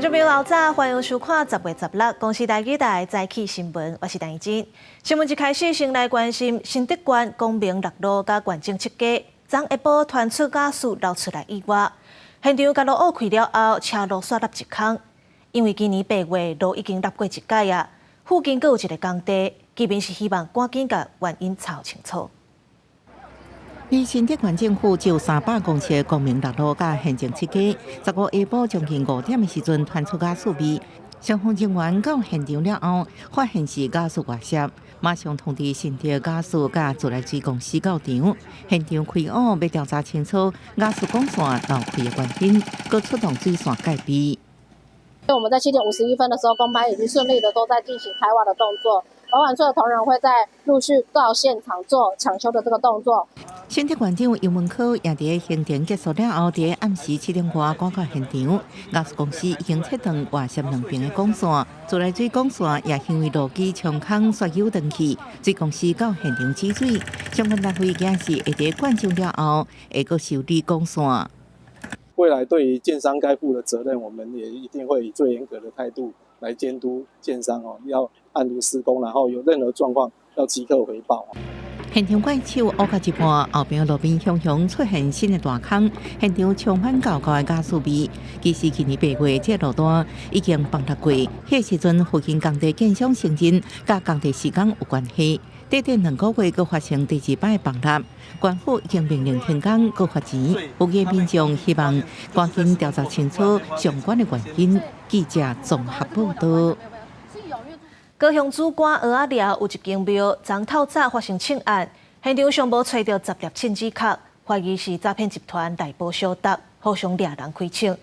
眾朋友老早，歡迎收看10月16公視台語台早起新聞，我是陳怡真。新聞一開始，先來關心新竹縣光明六路佮縣政七街，昨下晡傳出瓦斯漏出來意外，現場共路挖開了後，車路煞凹一空。因為今年8月路已經凹過一擺啊，附近閣有一个工地，居民是希望趕緊共原因查清楚。佇新竹縣政府舊300公尺的光明六路佮縣政七街，15下晡將近5點的時陣傳出瓦斯味，消防人員到現場了後，發現是瓦斯外洩，馬上通知新竹瓦斯佮自來水公司到場，現場開挖欲調查清楚瓦斯管線漏開的原因，閣出動水線戒備。我們在7點51分的時候，工班已經順利的都在進行開挖的動作，保管處的同仁會在陸續到現場做搶修的這個動作。新竹縣長游文可也佇行程結束了後，佇暗時7點外趕到現場。瓦斯公司已經切斷外泄兩邊的管線，自來水管線也因為路基沖空煞扭斷去。水公司到現場止水，相關單位今是會佇灌漿了後，會閣修理管線。未來對於建商該負的責任，我們也一定會以最嚴格的態度來監督建商哦，要按圖施工，然後有任何狀況要即刻回報。現場怪手挖到一半，後邊路邊雄雄出現新的大空，現場充滿厚厚的瓦斯味。其實去年8月，這個路段已經崩塌過，彼時陣附近工地建商承認，佮工地施工有關係。短短2個月，閣發生第二擺崩塌，縣府已經命令停工，閣罰錢。附近民眾希望趕緊調查清楚相關的原因。記者綜合報道。高雄梓官蚵仔寮有一間廟，昨透早發生銃案，現場上無揣著10粒銃子殼，懷疑是詐騙集團內部小賊，互相掠人開槍，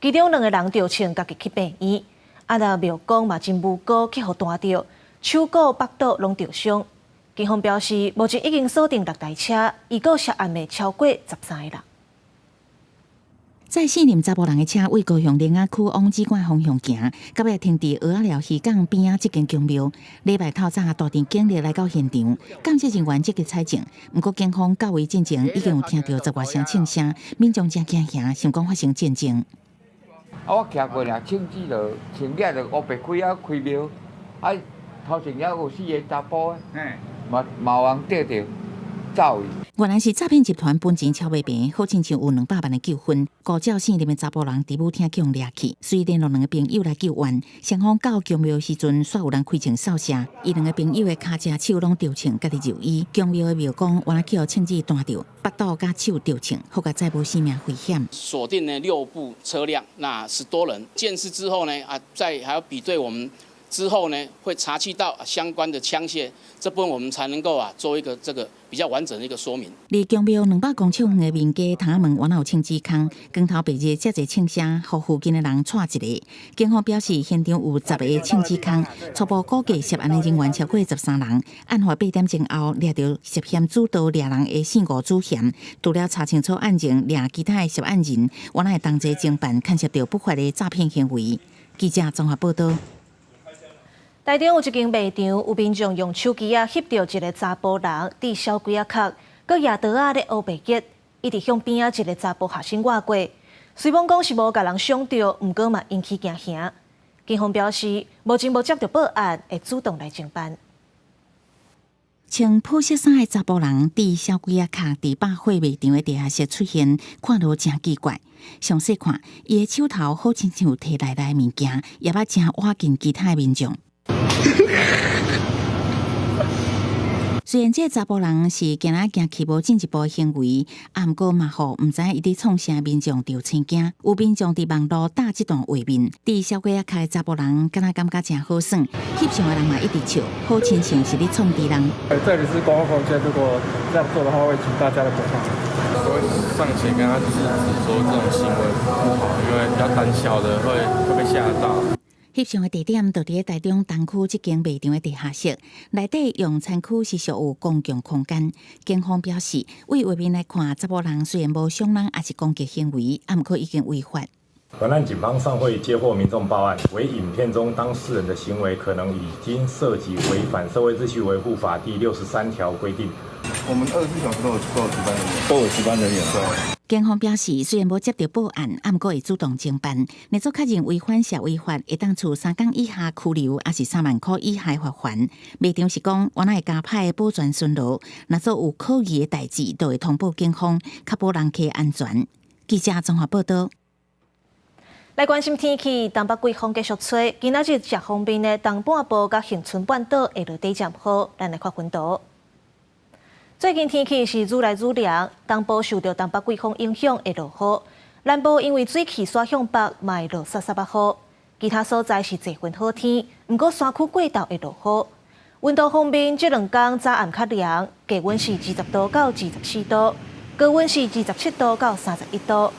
其中兩个人著槍，家己去病院。啊，若廟公嘛真無辜去予彈著，手股腹肚攏著傷。警方表示，目前已經鎖定六台車，預估涉案的超過13個人。載四名查埔人的車對高雄苓仔區往梓官方向行，到尾停佇蚵仔寮漁港邊仔這間宮廟。禮拜透早帶陣警力來到現場，鑑識人員積極採證。毋過警方到位進前已經有聽著十外聲槍聲，民眾誠驚嚇，想講發生戰爭。啊，我徛過爾，槍支就槍掠就烏白開啊開廟，啊頭前遐有四个查埔的，嘛嘛有人綴著走去。原來是詐騙集團本錢超袂平，好親像有200萬的糾紛。孤照四名查埔人佇舞廳予人掠去，隨聯絡兩个朋友來救援。雙方到宮廟時陣，煞有人開槍掃射，伊兩个朋友的跤脊手攏著槍，家己入醫。宮廟的廟公原來予槍子彈著，腹肚佮手著槍，好佳哉無性命危險。鎖定了六部車輛，那10多人鑑識之後呢？啊，再還要比對我們。之後呢，會查緝到相關的槍械，這部分我們才能夠啊做一個這個比較完整的一個說明。離宮廟200公尺遠的民家窗仔門，原來有槍支空，光頭白日遮濟槍聲，予附近的人掣一个。警方表示，現場有10個槍支空，初步估計涉案的人員超過13人。案發8點鐘後，掠著涉嫌主導掠人的姓吳主嫌，除了查清楚案情，掠其他的涉案人，原來同齊偵辦牽涉著不法的詐騙行為。記者綜合報道。台中有一間賣場，有民眾用手機仔翕著一个查埔人佇小鬼仔殼，閣舉刀仔咧烏白挃，一直向邊仔一个查埔學生倚過。雖罔講是無共人傷著，毋過嘛引起驚嚇。警方表示，目前無接著報案，會主動來偵辦。穿普色衫的查埔人佇小鬼仔殼佇百貨賣場的地下室出現，看落誠奇怪。詳細看，伊的手頭好親像提內內物件，也捌誠倚近其他的民眾。雖然這个查埔人是行來行去無進一步的行為，啊，毋過嘛，予毋知伊佇創啥民眾著生驚。有民眾佇網路打這段畫面，佇小鬼仔殼的查埔人，敢若感覺誠好耍，翕相的人嘛一直笑，好親像是咧創治人。這裡是公共空間，如果這樣做的話，會引起大家的不快。我會上前跟他制止，說這種行為不好，因為比較膽小的會被嚇到。翕相的地點就佇咧台中東區這間賣場的地下室，內底用餐區是屬有公共空間。警方表示，對畫面來看，查埔人雖然無傷人，抑是攻擊行為，啊，毋過已經違法。本案警方上會接獲民眾報案，惟影片中當事人的行為可能已經涉及違反社會秩序維護法第63條規定。我們24小時都有值班人員，都有值班人員。對。警方表示，雖然無接到報案，毋過會主動偵辦。若做確認違反社維法，會當處3工以下拘留，抑是3萬箍以下罰鍰。賣場是講，原來會加派保全巡邏，若做有可疑的代誌，就會通報警方，確保人客安全。記者綜合報道。來關心天氣，東北季風繼續吹，今仔日遮方面的東半部佮恆春半島會落短暫雨，咱來看雲圖。最近天氣是愈來愈涼，東部受著東北季風影響會落雨，南部因為水汽徙向北，嘛會落澼澼仔雨。其他所在是濟份好天，毋過山區過晝會落雨。溫度方面，這兩工早暗較涼，低溫是20度到24度，高溫是27度到31度。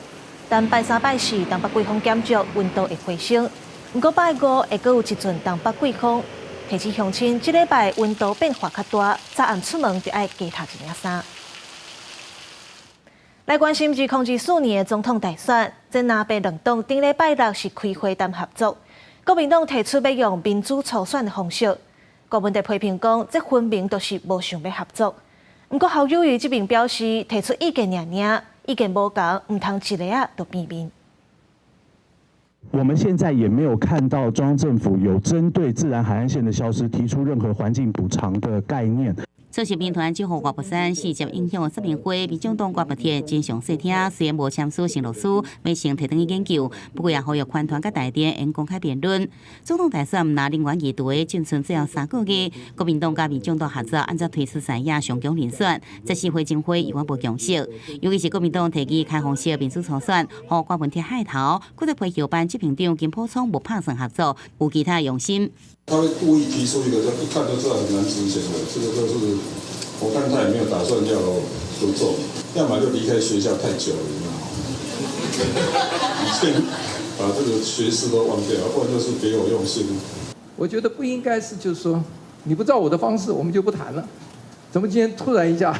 但拜三拜四東北季風減弱，溫度會回升。毋過拜五會閣有一陣東北季風。提醒鄉親，這禮拜溫度變化較大，早暗出門著愛加套一領衫。來關心2024年的總統大選，這藍白兩黨頂禮拜六是開會談合作，國民黨提出欲用民主初選的方式，郭文哲批評講，這分明就是無想欲合作。毋過侯友宜這邊表示，提出意見爾爾，意見無仝，毋通一下仔就變面。我們現在也沒有看到中央政府有針對自然海岸線的消失提出任何環境補償的概念。出席民團就予郭柏山四接影響說明會，民進黨郭伯鐵真詳細聽，雖然無簽署承諾書，欲先提轉去研究，不過也呼籲環團佮台電應公開辯論。總統大選若能源議題進剩最後3個月，國民黨佮民進黨合作，按怎推出在野上強人選，這是會前會猶原無共識。尤其是國民黨提議開放式民主初選，予郭文鐵害頭，閣在批評班執行長金溥聰無拍算合作，有其他用心。他會故意提出一個，一看就知道很難執行的，這個就是我看他也沒有打算要合作，要麼就離開學校太久了，你知道嗎？已經把這個學識都忘掉，不然就是別有用心。我覺得不應該是，就是說你不照我的方式，我們就不談了。怎麼今天突然一下，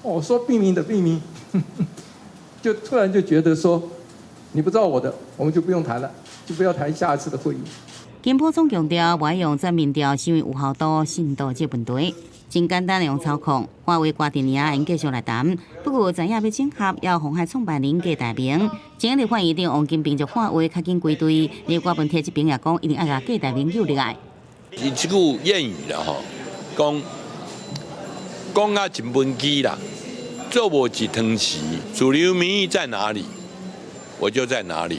我說並名的並名，就突然就覺得說你不照我的，我們就不用談了，就不要談下一次的會議。金溥聰強調，無愛用轉民調是因為有效度、信度這問題，真簡單用操控。華為掛電爾，𪜶繼續來談。不過知影欲整合，要鴻海創辦人郭台銘，前立法院長王金平就喊話較緊歸隊。而郭文鐵這邊也講，一定愛共郭台銘救入來。有這句諺語啦吼，講講啊一分機啦，做無一湯匙，主流民意在哪裡，我就在哪裡。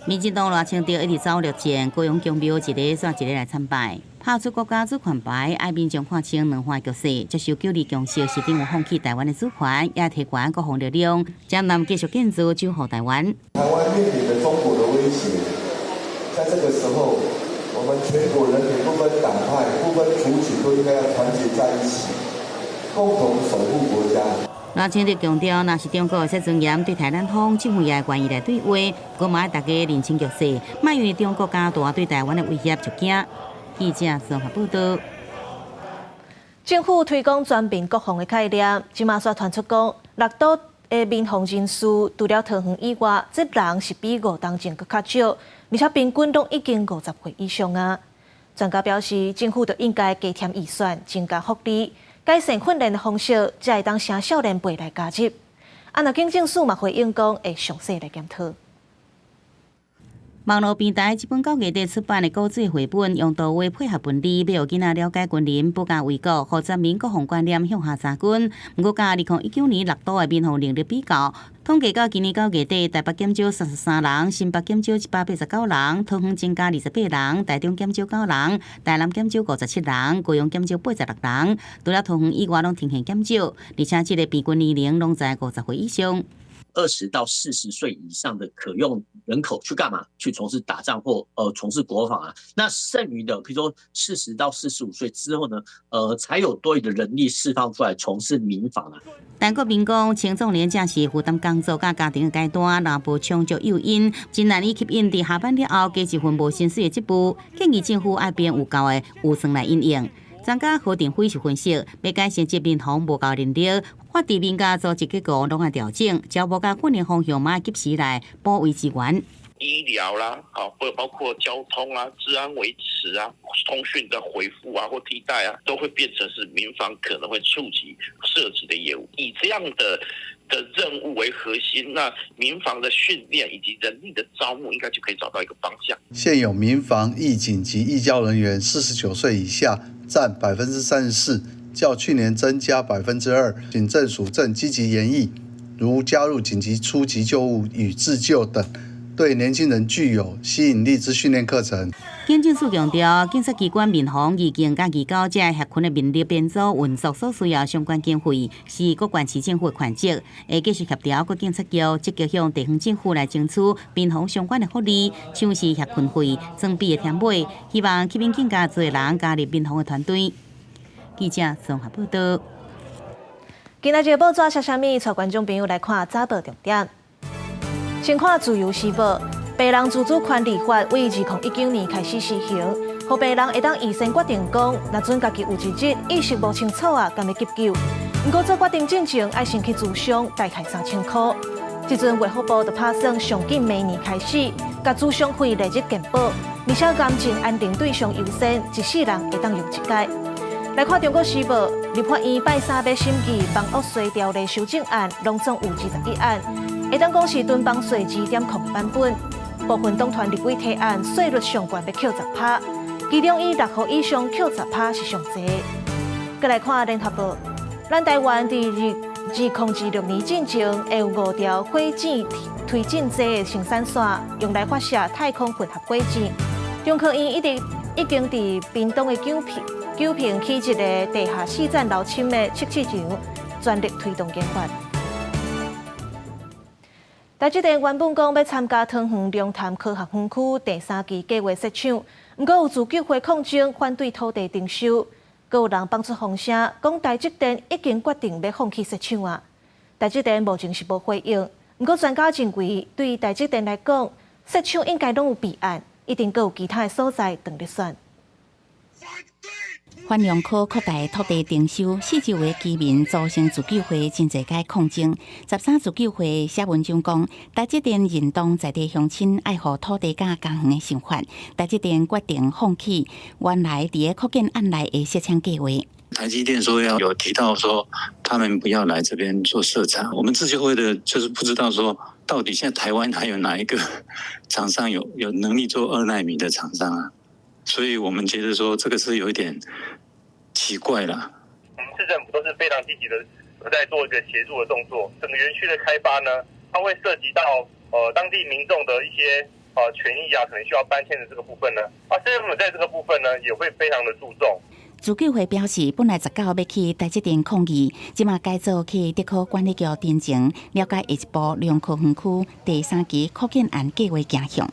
民進黨賴清德一直走綠線，高雄宮廟一个煞一个來參拜，拋出國家主權牌，愛民眾看清兩岸局勢，接受九二共識，是等於放棄台灣的主權，也提懸國防力量，將南繼續建設守護台灣。台灣面臨著中國的威脅，在這個時候，我們全國人民不分黨派、不分族群，都應該要團結在一起，共同守護國家。賴清德強調，若是中國設尊嚴對台南方，政府也會願意來對話，閣嘛愛大家認清局勢，莫因為中國加大對台灣的威脅就驚。記者綜合報道。政府推廣全民國防的概念，這馬煞傳出講，綠島的民防人士除了桃園以外，這人是比5冬前閣較少，而且平均攏已經50歲以上啊。專家表示，政府就應該加添預算，增加福利。改善訓練的方式，才會當吸少年輩來加入。啊，若警政署嘛回應講，會詳細來檢討。網路平台這本9月底出版的古籍繪本，用圖畫配合文字，欲予囡仔了解軍人保家衛國，予全民國防觀念向下扎根。毋過，佮2019年綠島的民防能力比較，統計到今年9月底，台北減少33人，新北減少189人，桃園增加28人，台中減少9人，台南減少57人，高雄減少86人。除了桃園以外，攏呈現減少，而且這个平均年齡攏在50歲以上。 20到40歲以上的可用人口去幹嘛？去從事打仗或從事國防啊？那剩餘的，比如說40到45歲之後呢，才有多餘的人力釋放出來從事民防啊。陳國民講，青壯年正是負擔工作佮家庭的階段，若無充足誘因，真難以吸引佇下班了後加一份無薪水的職務。建議政府愛編有夠的預算來因應。專家何定輝是分析，欲改善這民防無夠人力，法制民間組織結構攏愛調整，招募佮訓練方向嘛及時來補位資源。醫療啦，好，或包括交通啊、治安維持啊、通訊的回復啊或替代啊，都會變成是民防可能會觸及涉及的業務。以這樣的任務為核心，那民防的訓練以及人力的招募，應該就可以找到一個方向。現有民防義警及義交人員49歲以下佔34%，較去年增加2%。警政署正積極研議，如加入緊急初級救護與自救等，對年輕人具有吸引力之訓練課程。警政署強調，警察機關民防義警佮義交這協群的民力編組運作所需要相關經費，是各縣市政府的權責，會繼續協調各警察局積極向地方政府來爭取民防相關的福利，像是協訓費、裝備的添買，希望吸引更加濟人加入民防的團隊。記者綜合報道。今仔日報紙寫啥物？帶觀眾朋友來看早報重點。先看自由時報，病人自主權利法為2019年開始施行，予病人會當預先決定講，若準家己有一日意識無清楚啊，敢欲急救？毋過做決定進前，愛先去諮商，大概3000箍。這陣衛福部就拍算上緊明年開始，共諮商費列入健保，而且癌症安定對象優先，一世人會當用一擺。來看《中國時報》，立法院拜三欲審議房屋稅條例修正案，攏總有21案，會當講是囤房稅2.0版本。部分黨團立委提案稅率上懸欲扣10趴，其中以6戶以上扣十趴是上濟。閣來看《聯合報》，咱台灣佇2026年進前會有五條火箭推進劑的生產線，用來發射太空混合火箭。中科院一直已經佇屏東的九坪起一个地下四層樓深的測試場，全力推動研發。台積電原本講欲參加桃園龍潭科學園區第三期計劃設廠，毋過有自救會抗爭，反對土地徵收，閣有人放出風聲，講台積電已經決定欲放棄設廠啊。台積電目前是無回應，毋過專家認為，對台積電來講，設廠應該攏有備案，一定閣有其他的所在當咧選。反龍科擴大土地徵收，四周圍居民組成自救會，真濟屆抗爭。13自救會寫文章講，台積電認同在地鄉親愛護土地佮家園的想法，台積電決定放棄原來佇個擴建案內的設廠計劃。台積電說要有提到說，他們不要來這邊做設廠。我們自救會的，就是不知道說，到底現在台灣還有哪一個廠商有能力做2奈米的廠商啊？所以我們覺得說，這個是有一點奇怪啦。我們市政府都是非常積極的在做一個協助的動作。整個園區的開發呢，它會涉及到當地民眾的一些權益啊，可能需要搬遷的這個部分呢，啊，市政府在這個部分呢，也會非常的注重。自救會表示，本來19欲去台積電抗議，這馬改做去竹科管理局陳情，了解下一步龍科園區第三期擴建案計劃走向。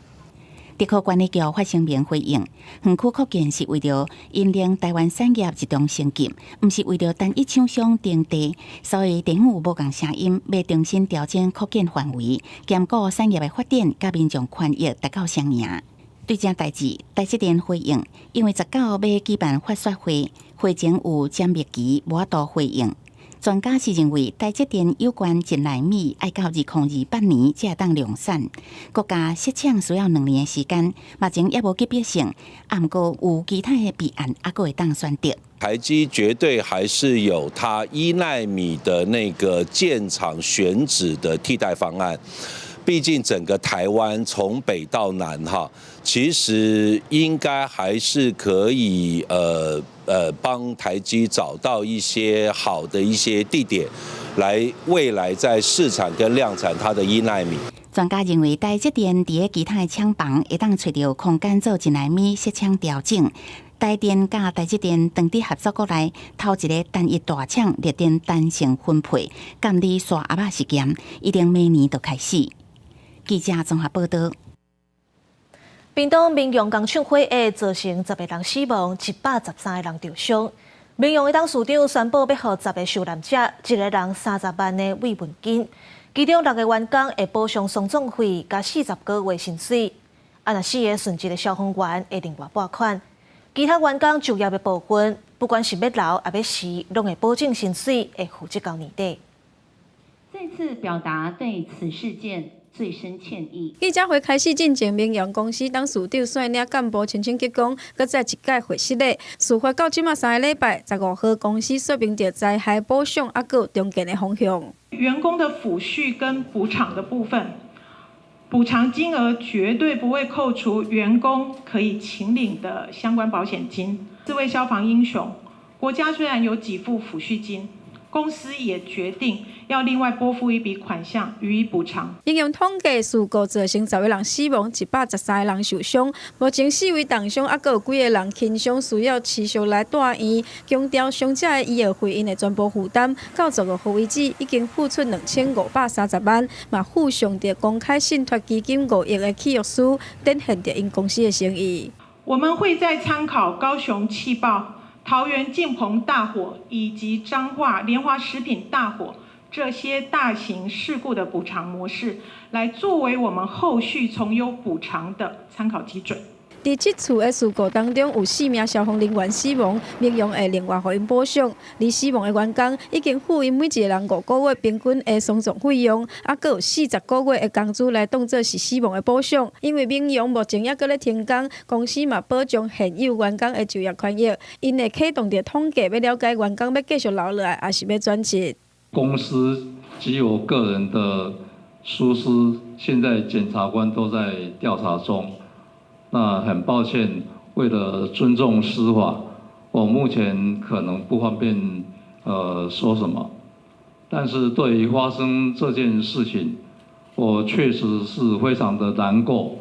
竹科管理局發聲明回應，園區擴建是為著引領台灣產業一重升級，毋是為著單一廠商爭地，所以地方有無仝聲音，欲重新調整擴建範圍，兼顧產業的發展，佮民眾權益達到雙贏。對這代誌，台積電回應，因為19欲舉辦法說會，會前有檢密期，無法度回應。專家是認為，台積電有關1奈米愛到2028年才會當量產，國家設廠需要2年的時間，目前猶無急迫性，毋過有其他的備案，猶閣會當選擇。台積絕對還是有它1奈米的那個建廠選址的替代方案。畢竟整個台灣從北到南哈，其實應該還是可以幫台積找到一些好的一些地點，來未來在試產跟量產它的1奈米。專家認為，台積電佇个其他的廠房會當揣著空間做1奈米設廠調整。台電佮台積電當佇合作國內，頭一个單一大廠綠電單線分配，監理沙鴨仔實驗，一定明年就開始。記者綜合報道。屏東民雄工廠火災造成10個人死亡，113個人著傷。民雄的董事長宣布欲予10個受難者一个人30萬的慰問金，其中六个員工會補償喪葬費，佮40個月薪水。啊，若四个殉職的消防員會另外撥款。其他員工就業的部分，不管是欲留抑欲辭，攏會保證薪水會負責到年底。再次表達對此事件。最深歉意。記者會開始進前，明揚公司董事長率領幹部親身鞠躬，閣再一屆會失禮。事發到這馬3個禮拜，15號公司說明著災害補償，猶閣有重建的方向。員工的撫恤跟補償的部分，補償金額絕對不會扣除員工可以請領的相關保險金。四位消防英雄，國家雖然有給付撫恤金，公司也決定要另外撥付一筆款項予以補償。應用統計，事故造成10個人死亡，113個人受傷。目前四位重傷，猶閣有幾个人輕傷，需要持續來住院。強調傷者的醫藥費𪜶會全部負擔。到15號為止，已經付出2530萬，嘛附上著公開信託基金5億的契約書，展現著𪜶公司的誠意。我們會再參考高雄氣爆、桃園進鵬大火以及彰化聯華食品大火這些大型事故的補償模式，來作為我們後續從優補償的參考基準。佇這次的事故當中，有4名消防人員死亡，明揚會另外予𪜶補償。而死亡的員工已經付𪜶每一個人5個月平均的喪葬費用，猶閣有40個月的工資來當做是死亡的補償。因為明揚目前猶閣咧停工，公司嘛保障現有員工的就業權益。𪜶會啟動著統計，欲了解員工欲繼續留落來，抑是欲轉職。公司及我個人的疏失，現在檢察官都在調查中。那很抱歉，為了尊重司法，我目前可能不方便說什麼。但是對於發生這件事情，我確實是非常的難過，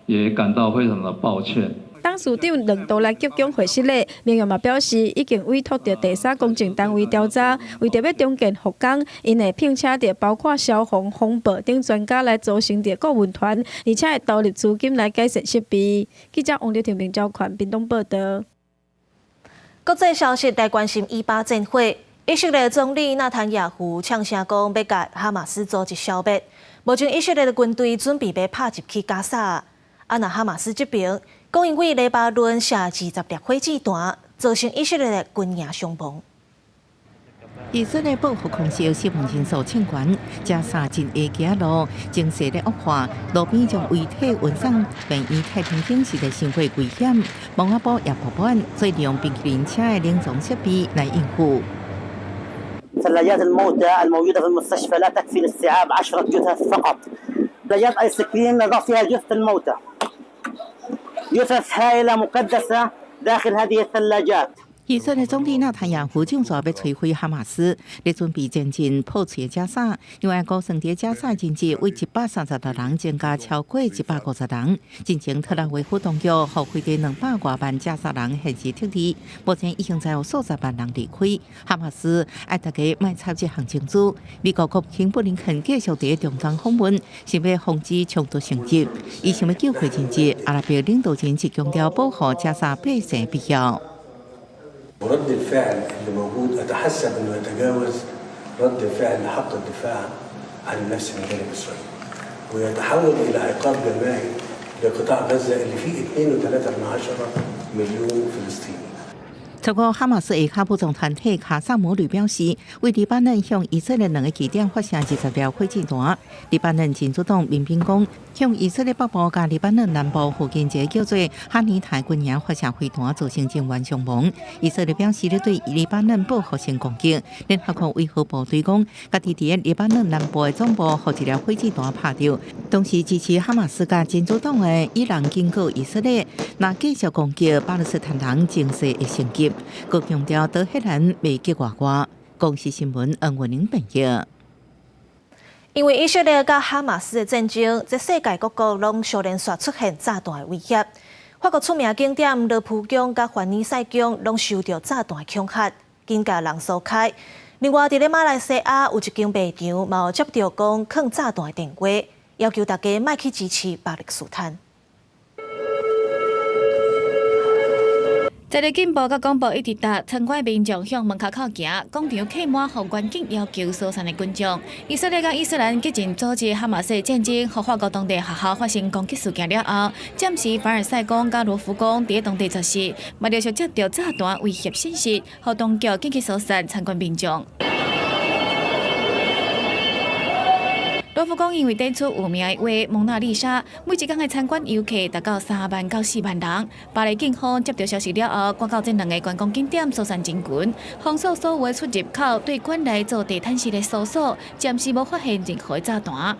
也感到非常的抱歉。董事長兩度來鞠躬會失禮，明揚嘛表示已經委託著第三公正單位調查，為著欲重建復工，𪜶會聘請著包括消防、風暴等專家來組成著顧問團，而且會投入資金來改善設備。記者王劉婷、明昭權屏東報導。國際消息來關心以巴戰火，以色列總理納坦雅胡嗆聲講欲共哈馬斯組織消滅。目前以色列的軍隊準備欲拍入去加薩，啊，若哈馬斯這邊講𪜶對黎巴嫩射20粒火箭彈，造成以色列的軍營傷亡。以色列報復空襲死亡人數衝懸，加沙真下街路，情勢咧惡化，路邊將遺體運送病院太平間實在傷過危險，蒙阿波也不滿，所以利用冰淇淋車的冷藏設備來應付。 ثلاجات الموتى الموجودة في المستشفى لا تكفي لاستيعاب 10 جثث فقط. ثلاجات ايس كريم نضع فيها جثث الموتى. جثث هائلة مكدسة داخل هذه الثلاجات. 以色列總理納坦雅胡正在欲摧毀哈馬斯，咧準備前進破碎加沙。另外，高盛佇加沙人質為136人增加超過150人。進前特拉維夫當局予飛地200外萬加沙人現時撤離，目前已經有數十萬人離開。哈馬斯愛大家莫插這項政治。美國國務卿布林肯繼續佇中東訪問，想欲防止衝突升級。伊想欲救回人質，阿拉伯領導人則強調保護加沙百姓必要。 ورد الفعل اللي موجود أتحسب أنه يتجاوز رد فعل حق الدفاع عن النفس من جانب إسرائيل ويتحول إلى عقاب جماعي لقطاع غزة اللي فيه 2.3 مليون فلسطيني. 不過，哈馬斯下跤武裝團體卡薩姆旅表示，對黎巴嫩向以色列兩個據點發射20粒火箭彈。黎巴嫩真主黨民兵講，向以色列北部佮黎巴嫩南部附近一個叫做哈尼泰軍營發射飛彈，造成人員傷亡。以色列表示，咧對黎巴嫩報復性攻擊。聯合國維和部隊講，家己佇黎巴嫩南部的總部予一粒火箭彈拍著。同時支持哈馬斯佮真主黨的伊朗警告以色列，若繼續攻擊巴勒斯坦人，情勢會升級。閣強調德黑蘭袂激外外。公視新聞黃文玲編譯。因為以色列佮哈馬斯的戰爭，這世界各國攏相連紲出現炸彈的威脅。法國出名景點羅浮宮佮凡爾賽宮攏受著炸彈恐嚇，緊共人疏開。另外，佇咧馬來西亞有一間賣場，嘛有接著講囥炸彈的電話，要求大家莫去支持巴勒斯坦。這個警報佮廣播一直響，參觀民眾向門跤口行，廣場客滿，予關緊要求疏散的群眾。以色列佮伊斯蘭激進組織哈馬斯戰爭，予法國當地學校發生攻擊事件了後，暫時凡爾賽宮佮羅浮宮佇當地14，嘛陸續接著炸彈威脅信息，予當局緊急疏散參觀民眾。羅浮宮因為展出有名的畫《蒙娜麗莎》，每一工的參觀遊客達到3萬到4萬人。巴黎警方接到消息了後，趕到這兩个觀光景點疏散人群，封鎖所有的出入口，對館內做地毯式的搜索，暫時無發現任何炸彈。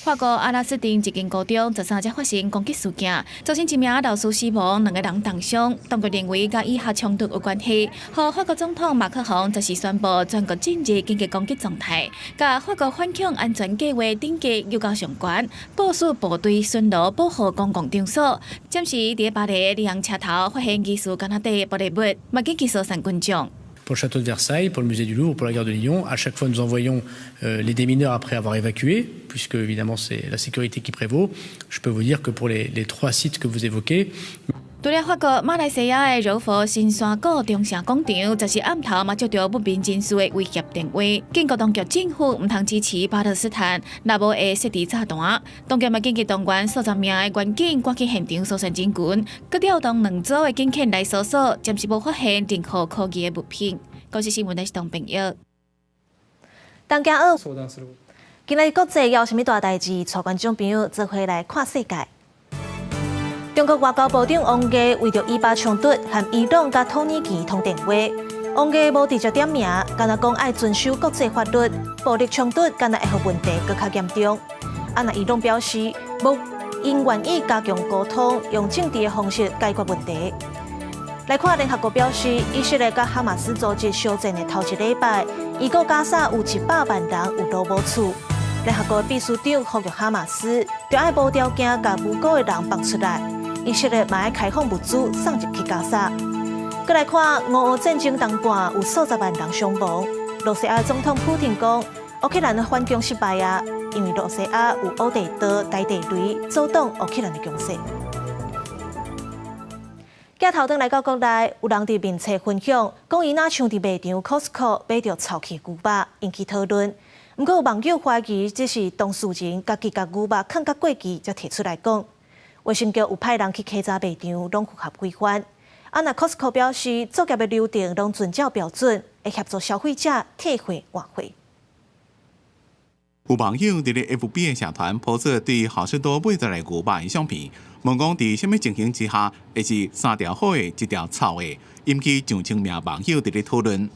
法國阿拉斯鎮一間高中13才發生攻擊事件，造成一名老師死亡，兩个人重傷。當局認為佮以哈衝突有關係。予法國總統馬克宏則是宣布全國進入緊急攻擊狀態，共法國反恐安全計畫等級又較上懸，部署部隊巡邏保護公共場所。暫時佇巴黎里昂車頭發現疑似加拿大爆裂物，嘛緊急疏散群眾。 Pour le château de Versailles, pour le musée du Louvre, pour la gare de Lyon, à chaque fois nous envoyons les démineurs après avoir évacué, puisque évidemment c'est la sécurité qui prévaut. Je peux vous dire que pour les trois sites que vous évoquez, 除了法國、馬來西亞的柔佛新山古中城廣場，就是暗頭嘛接著不明人士的威脅電話，警告當局政府毋通支持巴勒斯坦，若無會設置炸彈。當局嘛緊急動員數十名的員警趕去現場疏散人群，閣調動兩組的警犬來搜索，暫時無發現任何可疑的物品。公視新聞的是董朋友。東京奧，今仔日國際有啥物大代誌？帶觀眾朋友做伙來看世界。中國外交部長王毅為著以巴衝突，和伊朗佮土耳其通電話。王毅無直接點名，干焦講愛遵守國際法律，暴力衝突敢若會予問題閣較嚴重。啊，若伊朗表示，無𪜶願意加強溝通，用政治的方式解決問題。來看聯合國表示，以色列佮哈馬斯組織相戰的頭一禮拜，預估加沙有100萬人有路無厝。聯合國秘書長呼籲哈馬斯，著愛無條件共無辜的人放出來。以色列嘛愛開放物資送入去加沙。閣來看俄烏戰爭當半有數十萬人傷亡。羅西亞總統普廷講，烏克蘭的反攻失敗啊，因為羅西亞有烏地刀、大地雷阻擋烏克蘭的攻勢。鏡頭轉來到國內，有人佇面冊分享，講伊若像佇賣場 Costco 買著臭氣牛肉，引起討論。毋過有網友懷疑這是當事人家己共牛肉囥甲過期，才提出來講。衛生局有派人去稽查賣場，攏符合規範。啊，若 Costco 表示作業的流程攏遵照標準，會協助消費者退貨換貨。有網友佇咧 FB 的社團 po 出對好市多買回來牛肉的相片，問講佇啥物情形之下會是三條好的，一條臭的，引起上千名網友佇咧討論。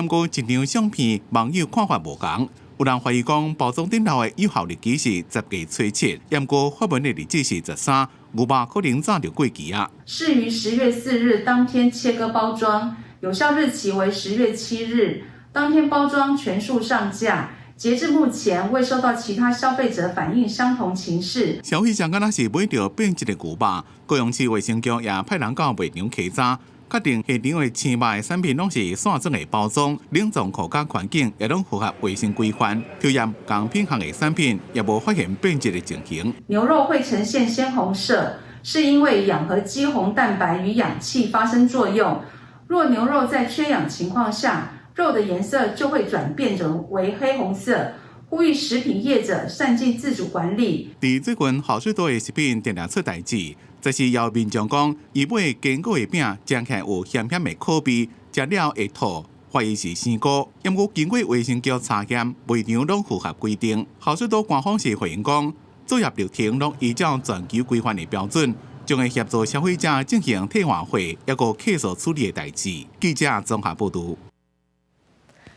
毋過這張相片，網友看法無仝，有人懷疑講包裝頂頭的有效日期是10月初7，毋過發文的日子是13，牛肉可能早就過期啊。適於10月4日當天切割包裝，有效日期為10月7日，當天包裝全數上架。截至目前，未收到其他消費者反映相同情事。消費者敢若是買著變質的牛肉，高雄市衛生局也派人到賣場稽查，確定現場的生肉的產品攏是散裝的包裝，冷藏庫佮環境也攏符合衛生規範，抽驗仝品項的產品也無發現變質的情形。牛肉會呈現鮮紅色，是因為氧合肌紅蛋白與氧氣發生作用。若牛肉在缺氧情況下，肉的顏色就會轉變成為黑紅色。呼籲食品業者善盡自主管理。佇最近好市多的食品定定出代誌，就是有民眾講，伊買堅果的餅，食起來有鹹鹹的苦味，食了會吐，懷疑是生菇。毋過經過衛生局查驗，賣場攏符合規定。好市多官方是回應講，作業流程攏依照全球規範的標準，將會協助消費者進行退換貨，抑閣客訴處理的代誌。記者綜合報導。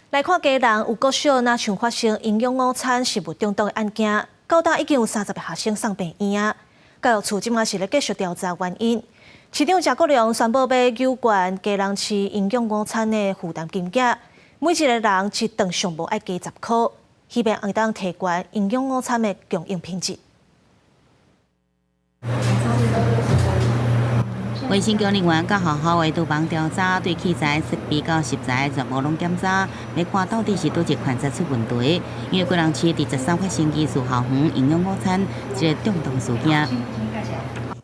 來看基隆有國小若像發生營養午餐食物中毒的案件，到今已經有30個學生送病院啊。教育處這馬是咧繼續調查原因。市長謝國樑宣布欲加懸基隆市營養午餐的負擔金額，每一個人一頓上無愛加10箍，希望會當提懸營養午餐的供應品質。衛生局人員佮學校的廚房調查，對器材、設備佮食材全部攏檢查，欲看到底是佗一款才出問題。因為基隆市佇13發生藝術校園營養午餐這個中毒事件。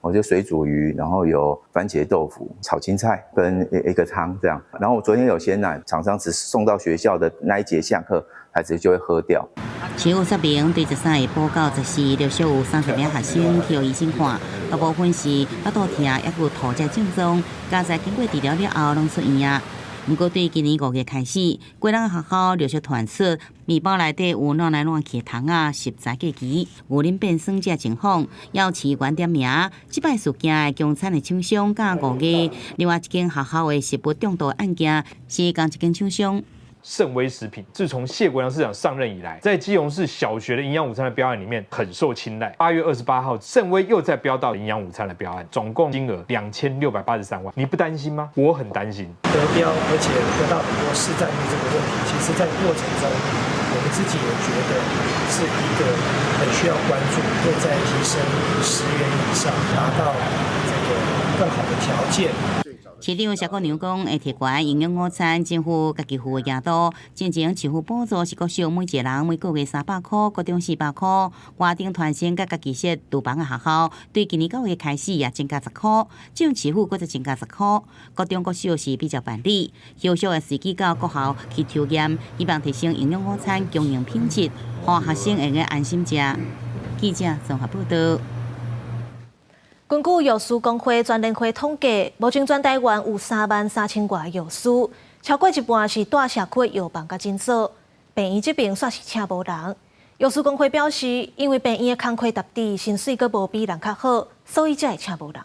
我就水煮魚，然後有番茄豆腐、炒青菜跟一個湯這樣。然後我昨天有鮮奶，廠商只送到學校的那一節下課，孩子就會喝掉。市府說明，對13日報告14，陸續有30名學生去予醫生看，大部分是腹肚疼，抑閣有吐這症狀，加在經過治療了後，攏出院啊。毋過對今年5月開始，幾間學校陸續傳出麵包內底有湠來湠去的蟲仔食材過期、牛奶變酸這情況，要飼員點名。這擺事件的供餐的廠商，佮5月另外一間學校的食物中毒案件是仝一間廠商。盛威食品自從謝國樑市長上任以來，在基隆市小學的營養午餐的標案裡面很受青睞。8月28號，盛威又再標到營養午餐的標案，總共金額2683萬。你不擔心嗎？我很擔心。得標，而且得到很多市占率這個問題，其實在過程中，我們自己也覺得是一個很需要關注，會再提升10元以上，達到這個更好的條件。市長謝國樑講，會提懸營養午餐，政府家己付的額度。進前市府補助是國小每一個人每個月300箍，國中400箍。高中團生佮家己設廚房的學校，對今年9月開始也增加十箍，這市府閣再增加十箍。國中國小是比較辦理，後續會隨機到各校去抽驗，希望提升營養午餐供應品質，予學生會用安心食。記者綜合報道。根據藥師公會全聯會統計，目前全台灣有3萬3千外藥師，超過一半是蹛社區的藥房佮診所，病院這邊煞是請無人。藥師公會表示，因為病院的工課沓佇，薪水閣無比人較好，所以才會請無人。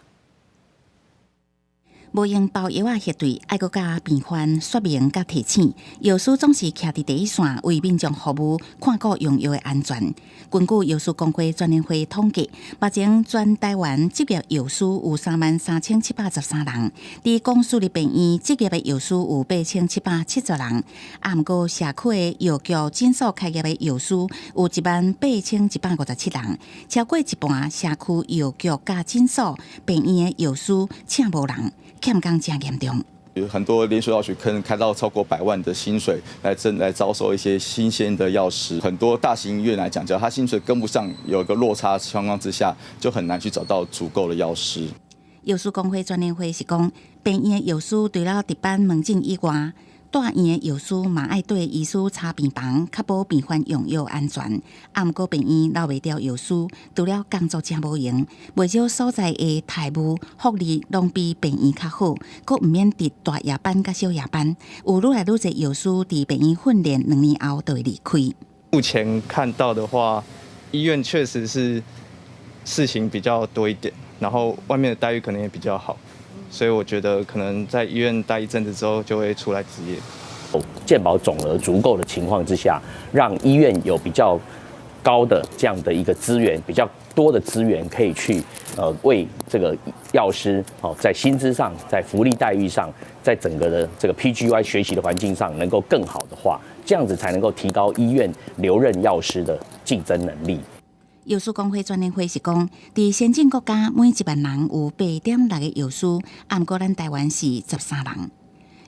無閒包藥仔核對，愛閣佮病患說明佮提醒，藥師總是徛佇第一線為民眾服務，看顧用藥的安全。根據藥師公會全聯會統計，目前全台灣執業藥師有33,713人，佇公私立病院執業的藥師有8770人，啊，毋過社區的藥局診所開業的藥師有18,157人，超過一半社區藥局佮診所病院的藥師請無人。欠工誠嚴重。有很多連鎖藥局可能開到超過百萬的薪水來徵來招收一些新鮮的藥師。很多大型醫院來講，只要他薪水跟不上，有一個落差情況之下，就很難去找到足夠的藥師。藥師公會全聯會是講，病院的藥師除了值班門診以外，蹛院的藥師嘛愛綴醫師查病房，確保病患用藥安全。啊，毋過病院留袂牢藥師，除了工作誠無閒，袂少所在的待遇福利攏比病院較好，閣毋免值大夜班佮小夜班。有愈來愈濟藥師佇病院訓練2年後就會離開。目前看到的話，醫院確實是事情比較多一點，然後外面的待遇可能也比較好。所以我覺得可能在醫院待一陣子之後，就會出來執業。健保總額足夠的情況之下，讓醫院有比較高的這樣的一個資源，比較多的資源可以去為這個藥師哦，在薪資上、在福利待遇上、在整個的這個 PGY 學習的環境上能夠更好的話，這樣子才能夠提高醫院留任藥師的競爭能力。藥師公會全聯會是講，佇先進國家每1萬人有8.6個藥師，啊，毋過咱台灣是13人。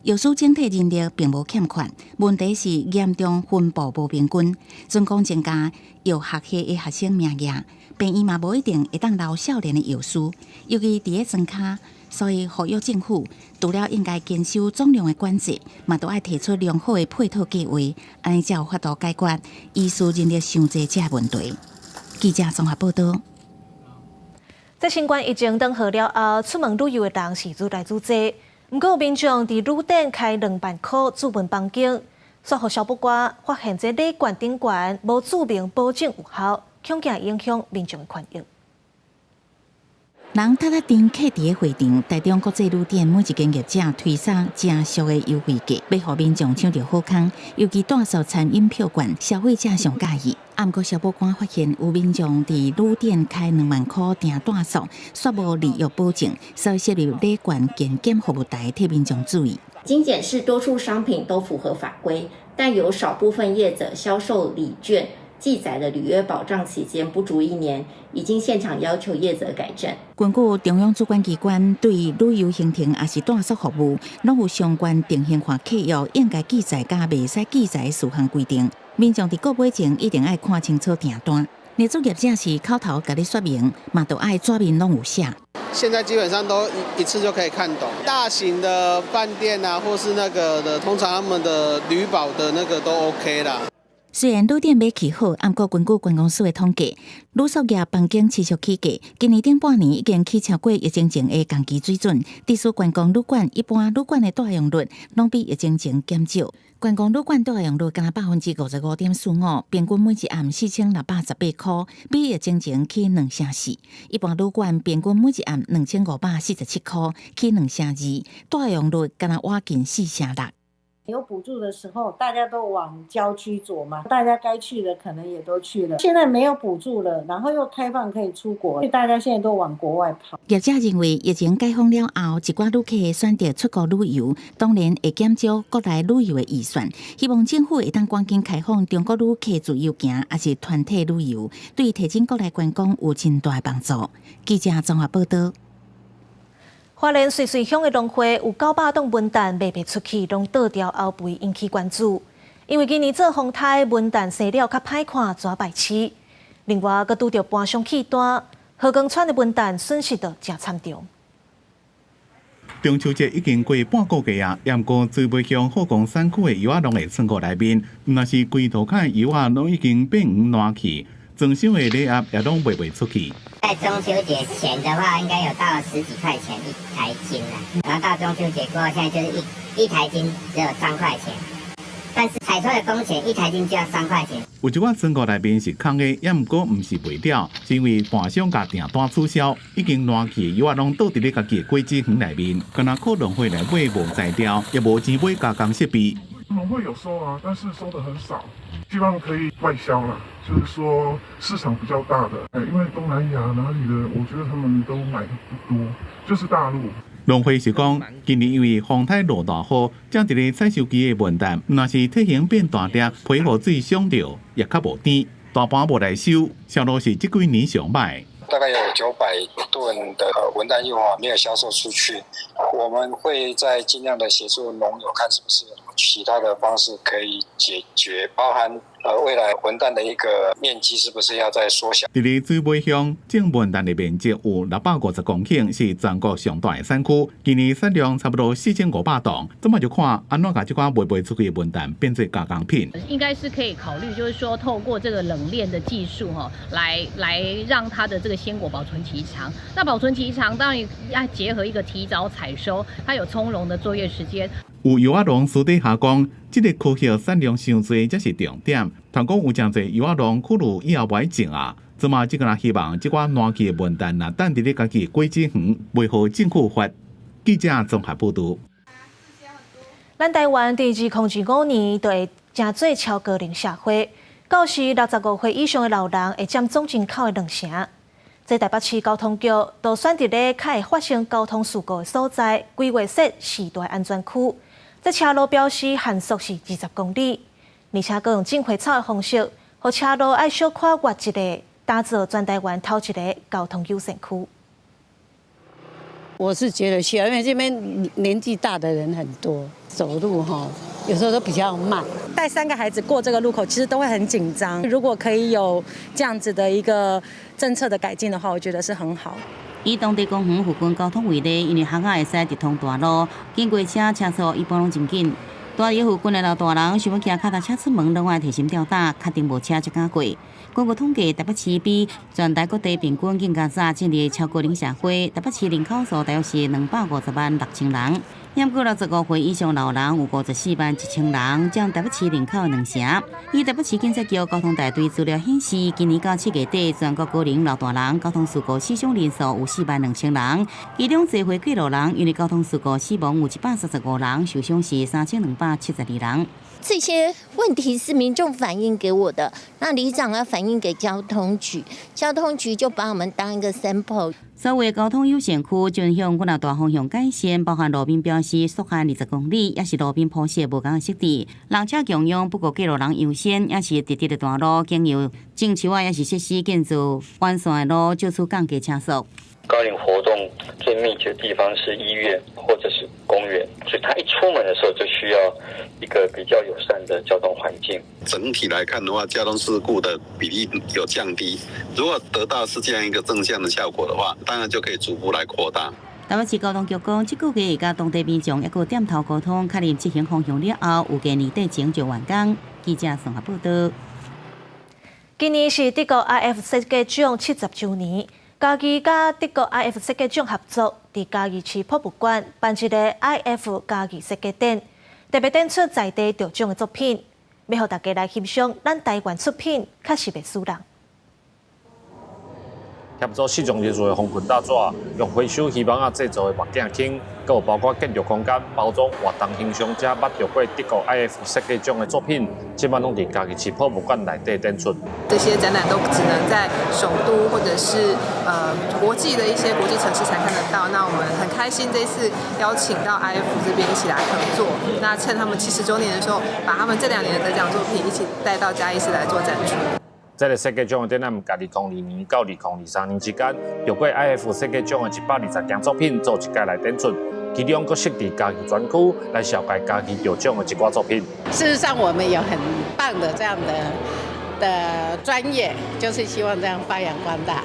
藥師整體人力並無欠缺，問題是嚴重分布無平均。準講增加藥學系的學生名額，病院嘛無一定會當留少年的藥師，尤其佇咧莊跤。所以呼籲政府除了應該堅守總量的管制，嘛都愛提出良好的配套計劃，按呢才有法度解決醫師人力傷濟這個問題。記者綜合報道。在新冠疫情頓好了後，出門旅遊的人是愈來愈濟。毋過有民眾佇旅店開2萬箍注文房間，煞予消保官發現這禮券頂懸無註明保證有效，恐驚影響民眾的權益。人窒窒甜客佇咧會場，台中國際旅店每一間業者推送誠俗的優惠價，欲予民眾搶著好康。尤其住宿餐飲票券，消費者上佮意。啊，毋過消保官發現有民眾佇旅店開2萬箍訂住宿，煞無履約保證，所以設立禮券健檢服務台，提民眾注意。經檢視多處商品都符合法規，但有少部分業者銷售禮券。記載的履約保障期間不足一年，已經現場要求業者改正。根據中央主管機關對旅遊行程抑是住宿服務，攏有相關定型化契約應該記載佮袂使記載的事項規定。民眾佇購買前一定愛看清楚訂單。業主業者是口頭共你說明，嘛都愛紙面攏有寫。現在基本上都一次就可以看懂。大型的飯店啊，或是那個的，通常他們的旅保的那個都 OK 啦。雖然旅店買氣好，毋過根據觀光署的統計，旅宿業房間持續起價，今年頂半年已經起超過疫情前的同期水準。特殊觀光旅館，一般旅館的住用率攏比疫情前減少。觀光旅館住用率干焦55.45%，平均每一暗4618塊，比疫情前起2成4。一般旅館平均每一暗2547塊，起2成2，住用率干焦倚近4成6。有補助的時候，大家都往郊區走嘛，大家該去的可能也都去了。現在沒有補助了，然後又開放可以出國，所以大家現在都往國外跑。業者認為，疫情解封了後，一寡旅客選擇出國旅遊，當然會減少國內旅遊的預算。希望政府會當趕緊開放中國旅客自由行，抑是團體旅遊，對提振國內觀光有真大幫助。記者綜合報道。花蓮瑞穗鄉的農會有900噸文旦賣袂出去，攏倒掉後肥，引起關注。因為今年做風颱，文旦生了較歹看，蛇敗市。另外，閣拄著盤商棄單，禾耕村的文旦損失就誠慘重。中秋節已經過半個月啊，毋過水尾鄉好光山區的柚仔攏會倉庫內面，毋但是規塗崁的柚仔攏已經變黃爛去，裝箱的禮盒也攏賣袂出去。在中秋節前的話，應該有到十幾塊錢一台斤啦。然後到中秋節過後，現在就是一台斤只有3塊錢，但是採收的工錢一台斤就要3塊錢。有一寡倉庫內面是空的，也毋過毋是賣掉，是因為盤商共訂單取消，已經爛去的柚仔攏倒佇咧家己的果子園內面，干焦靠農會來買無材料，也無錢買加工設備。農會有收啊，但是收得很少，希望可以外銷啦，就是說市場比較大的，因為東南亞哪裡的，我覺得他們都買的不多，就是大陸。農會是講，今年因為風颱落大雨，正佇咧採收期的文旦，若是體型變大粒，皮予水傷著，也較無甜，大盤無來收，銷路是這幾年上歹。大概有900噸的文旦柚啊，沒有銷售出去，我們會再盡量的協助農友，看是不是其他的方式可以解決，包含未來文旦的一個面積是不是要再縮小？佇咧水尾鄉種文旦的面積有650公頃，是全國上大的產區。今年產量差不多4500噸，這麼就看按怎共這款賣袂出去的文旦變做加工品。應該是可以考慮，就是說透過這個冷鏈的技術，哈，來讓它的這個鮮果保存期長。那保存期長，當然要結合一個提早採收，它有從容的作業時間。有柚仔農私底下講，這個區域產量傷濟才是重點。通講有誠濟柚仔農考慮以後無愛種啊，這馬這個人希望這寡爛去的文旦，若等佇咧家己的果子園，袂予政府罰。記者綜合報導。咱台灣佇2025年就會成做超高齡社會，到時65歲以上的老人會佔總人口的2成。這台北市交通局就選佇咧較會發生交通事故的所在，規劃設四大安全區。這車路標示限速是20公里，而且閣用種花草的方式，予車路愛小可彎一下，打造全台灣頭一个交通友善區。我是覺得需要，因為這邊年紀大的人很多，走路哈有時候都比較慢。帶3個孩子過這個路口，其實都會很緊張。如果可以有這樣子的一個政策的改進的話，我覺得是很好。以當地公園附近交通為例，因為學校會使直通大路，經過車車速一般攏真緊。住佇附近的老大人想欲騎跤踏車出門，攏愛提心吊膽，確定無車才敢過。根據統計，台北市比全台各地平均更加早進入超高齡社會。台北市人口數大約是250萬6千人，毋過65歲以上老人有54萬1千人，佔台北市人口2成。以台北市警察局交通大隊資料顯示，今年到7月底，全國高齡老大人交通事故死傷人數有4萬2千人，其中濟歲過路人因為交通事故死亡有135人，受傷是3272人。這些問題是民眾反映給我的，那里長要反映給交通局，交通局就把我們當一個 sample。所謂交通友善區，將向幾若大方向改善，包含路面標示速限20公里，抑是路面鋪設無仝設置，人車共用，不過過路人優先，抑是直直的大路，經由種樹仔，抑是設施建造完善的路，借此降低車速。高齡活動最密集的地方是醫院或者是公園，所以他一出門的時候就需要一個比較友善的交通環境。整體來看的話，交通事故的比例有降低。如果得到是這樣一個正向的效果的話，當然就可以逐步來擴大。台北市交通局講，這個月會佮當地民眾抑閣店頭溝通，確認執行方向了後，預計年底前就完工。記者綜合報道。今年是德國 IF 設計獎70週年，嘉義佮德國 IF 設計獎合作，佇嘉義市博物館辦一個 IF 嘉義設計展，特別展出在地得獎的作品，欲予大家來欣賞咱台灣出品，確實袂輸人。協助視障人士的封捆大紙，用回收魚網仔製作的目鏡框，閣有包括建築空間、包裝、活動形象，遮捌著過德國 IF 設計獎的作品，這擺攏佇嘉義市博物館內底展出。這些展覽都只能在首都或者是國際的一些國際城市才看得到。那我們很開心這次邀請到 IF 這邊一起來合作。那趁他們70週年的時候，把他們這2年的得獎作品一起帶到嘉義市來做展出。這个設計獎的展覽，佇2002年到2023年之間，著過 IF 設計獎的120件作品做一屆來展出，其中閣設置嘉義專區來紹介嘉義得獎的一寡作品。事實上，我們有很棒的這樣的專業，就是希望這樣發揚光大。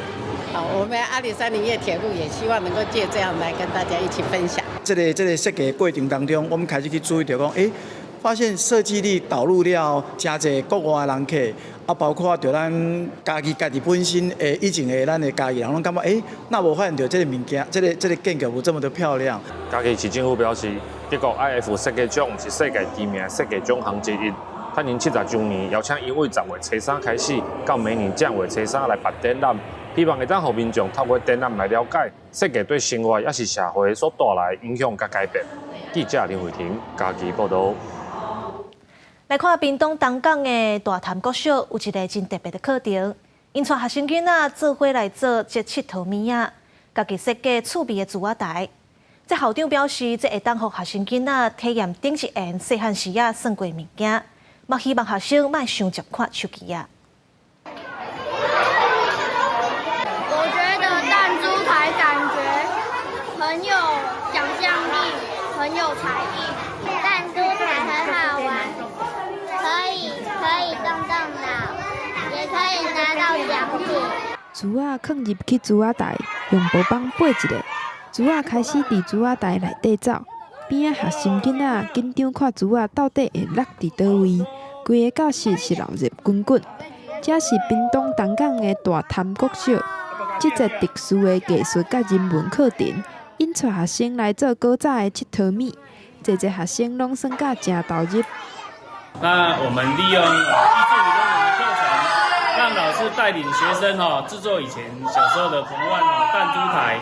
好，我們阿里山林業鐵路也希望能夠借這樣來跟大家一起分享。這個設計過程當中，我們開始去注意著講，發現設計力導入了誠濟國外的人客。啊，包括著咱嘉義家己本身的以前的咱的嘉義人，攏感覺若無發現著這个物件，這个建築物這麼的漂亮。嘉義市政府表示，德國 IF 設計獎是世界知名設計獎項之一。趁𪜶70週年，邀請𪜶對10月初3開始，到明年正月初三來辦展覽，希望會當予民眾透過展覽來了解設計對生活抑是社會所帶來的影響佮改變。記者林慧婷嘉義報導。來看屏東東港的大潭國小有一个真特別的課程，𪜶帶學生囡仔做伙來做這𨑨迌物仔，家己設計趣味的珠仔台。這校長表示，這會當予學生囡仔體驗頂一緣細漢時仔耍過物件，嘛希望學生莫傷捷看手機仔。我覺得彈珠台感覺很有想象力，很有才藝。彈珠台很好玩。可以動動腦，也可以拿到獎品。珠仔囥入去珠仔台，用薄板掰一下，珠仔開始佇珠仔台內底走。邊仔學生囡仔緊張看珠仔到底會落佇佗位，規个教室是鬧熱滾滾。這是屏東東港的大潭國小，這節特殊的藝術佮人文課程，𪜶帶學生來做古早的𨑨迌物，濟濟學生攏耍甲誠投入。那我們利用藝術與工程的課程，讓老師帶領學生哈製作以前小時候的童玩哦彈珠台，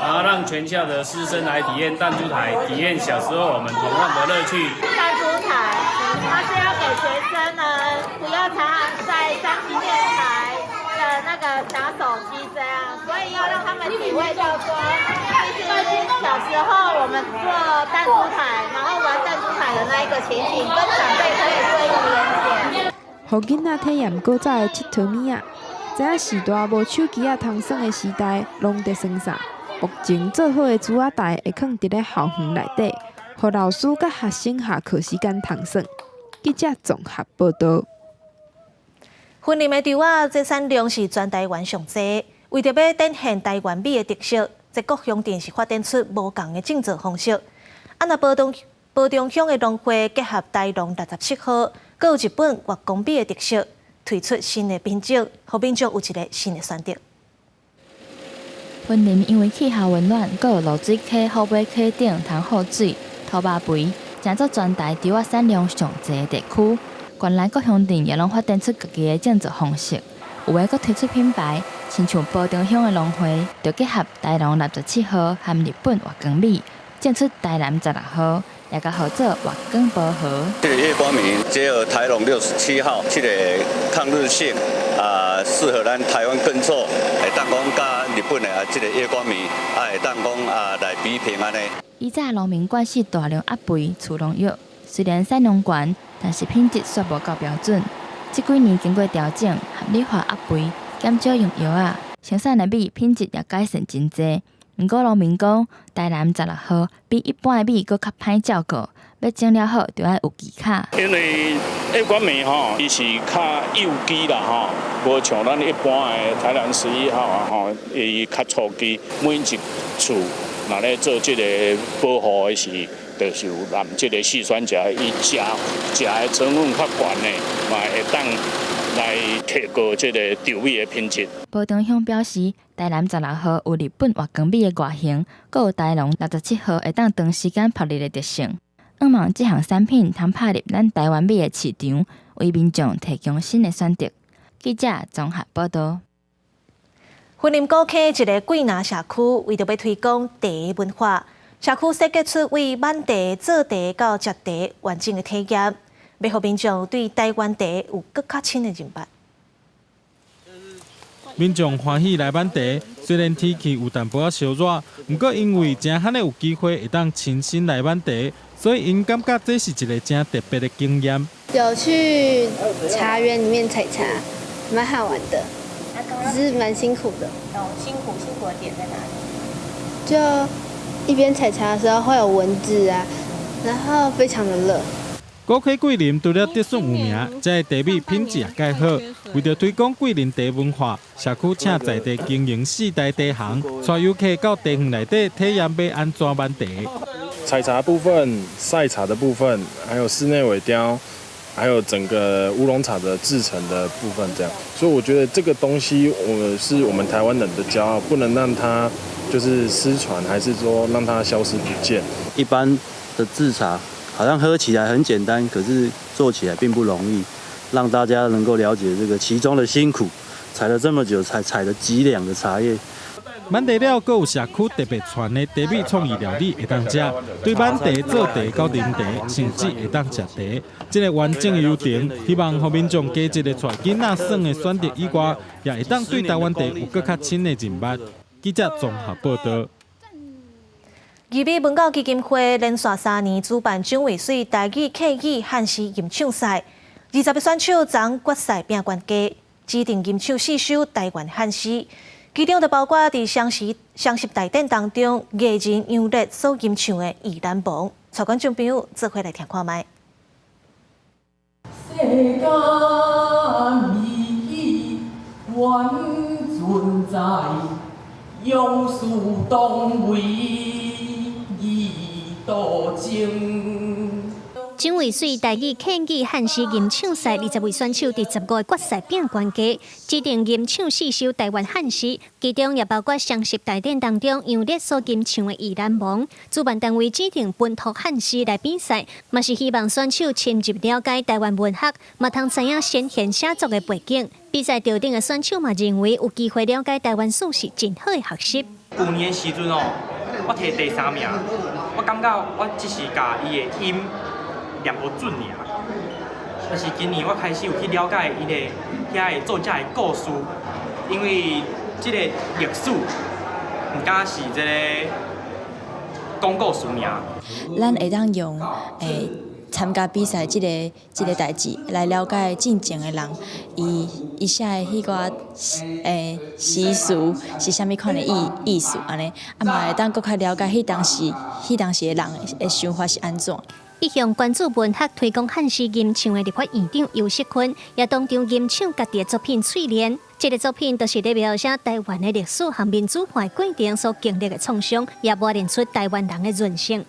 然後讓全校的師生來體驗彈珠台，體驗小時候我們童玩的樂趣。彈珠台，它是要給學生呢，不要常常在3C電台的那個打手機這樣，所以要讓他們體會到說，其實小時候我們做彈珠台，然後玩彈珠台的那一個情景，跟長輩可以做一個連結。予囡仔體驗古早的𨑨迌物仔，知影序大無手機仔通耍的時代，攏佇耍啥？目前做好的珠仔台會囥佇咧校園內底，予老師佮學生下課時間通耍。記者綜合報導。雲林的稻仔，這產量是全台灣上濟。為著欲展現台灣米的特色，這各鄉鎮是發展出無仝的種植方式。啊，若埔重鄉的農會結合台農67號，閣有日本月光米的特色，推出新的品種，予民眾有一个新的選擇。雲林因為氣候溫暖，閣有濁水溪、虎尾溪等通好水、土壤肥，成做全台稻仔產量上濟的地區。縣內各鄉鎮也攏發展出家己的種植方式，有的閣推出品牌，親像埔重鄉的農會，就結合台農67號和日本月光米，種出台南16號，也共號做月光薄荷。這个月光米結合台農67號，這个抗日性啊，適合咱台灣耕作，會當講佮日本的啊，這个月光米啊，會當講啊來比拼按呢。以早農民慣勢大量壓肥、施農藥，雖然產量懸，但是品質煞無夠標準。這幾年經過調整，合理化壓肥，減少用藥仔，生產的米品質也改善真濟。毋過農民講，台南16號比一般的米閣較歹照顧，欲種了好，就愛有技巧。因為月光米吼，伊是較幼枝啦吼，無像咱一般的台南11號啊吼，伊較粗枝，每一次若咧做這個保護的時，就是有含這個矽酸鉀，伊食食的成分較懸的，嘛會當來提高這個稻米的品質。包長鄉表示，台南16號有日本月光米的外形，閣有台農67號會當長時間曝日的特性。向望這項產品通拍入咱台灣米的市場，為民眾提供新的選擇。記者綜合報導。雲林古坑一个桂林社區，為著欲推廣茶文化，社區設計出為抿茶、做茶到食茶完整的體驗，欲予民眾對台灣茶有閣較深的認識。民眾歡喜來抿茶，雖然天氣有淡薄仔燒熱，毋過因為誠罕有機會會當親身來抿茶，所以𪜶感覺這是一个誠特別的經驗。有去茶園裡面採茶，蠻好玩的，只是蠻辛苦的。哦，辛苦，辛苦的點在哪裡？就一邊採茶的時候會有蚊子啊，然後非常的熱。古坑桂林除了竹筍有名，這个茶米品質也蓋好。為著推廣桂林茶文化，社區請在地經營四大茶行，帶遊客到茶園內底體驗欲按怎抿茶。採茶部分、曬茶的部分，還有室內萎凋，還有整個烏龍茶的製成的部分，這樣。所以我覺得這個東西，我是我們台灣人的驕傲，不能讓它就是失傳，還是說讓它消失不見。一般的製茶好像喝起來很簡單，可是做起來並不容易。讓大家能夠了解這個其中的辛苦，採了這麼久，才採了幾兩的茶葉。抿茶了，閣有社區特別傳的茶米創意料理會當食，對抿茶、做茶到啉茶，甚至會當食茶。這个完整的流程，希望予民眾加一个帶囡仔耍的選擇以外，也會當對台灣茶有閣較深的認識。記者綜合報導。義美文教基金會連續3年主辦蔣渭水台語客語漢詩吟唱賽，20个選手昨決賽拼懸低，指定吟唱四首台灣漢詩，其中就包括佇雙十雙十大典當中藝人楊烈所吟唱的《意難忘》，帶觀眾朋友做伙來聽看覓。世間美原存在，勇士當為義道情。蔣渭水台語客語漢詩吟唱賽，20位選手佇15个決賽拼懸低，指定吟唱四首台灣漢詩，其中也包括雙十大典當中楊烈所吟唱的《意難忘》。主辦單位指定本土漢詩來比賽，嘛是希望選手深入了解台灣文學，嘛通知影先賢寫作的背景。比賽場頂的選手嘛認為有機會了解台灣史是真好的學習。舊年的時陣哦，我提第三名，我感覺我只是共伊的音念無準爾。但是今年我開始有去了解伊的遐个作者的故事，因為這个歷史毋敢是這个講故事爾。咱會當用參加比賽這个代誌來了解進前的人，伊伊寫的彼寡詩詞是啥物款的意意思按呢，啊嘛會當閣較了解彼當時的人的想法是按怎。一向關注文學、推廣漢詩吟唱的立法院長游錫堃，也當場吟唱家己的作品《翠蓮》。這个作品就是咧描寫台灣的歷史和民主化過程所經歷的創傷，也磨練出台灣人的韌性。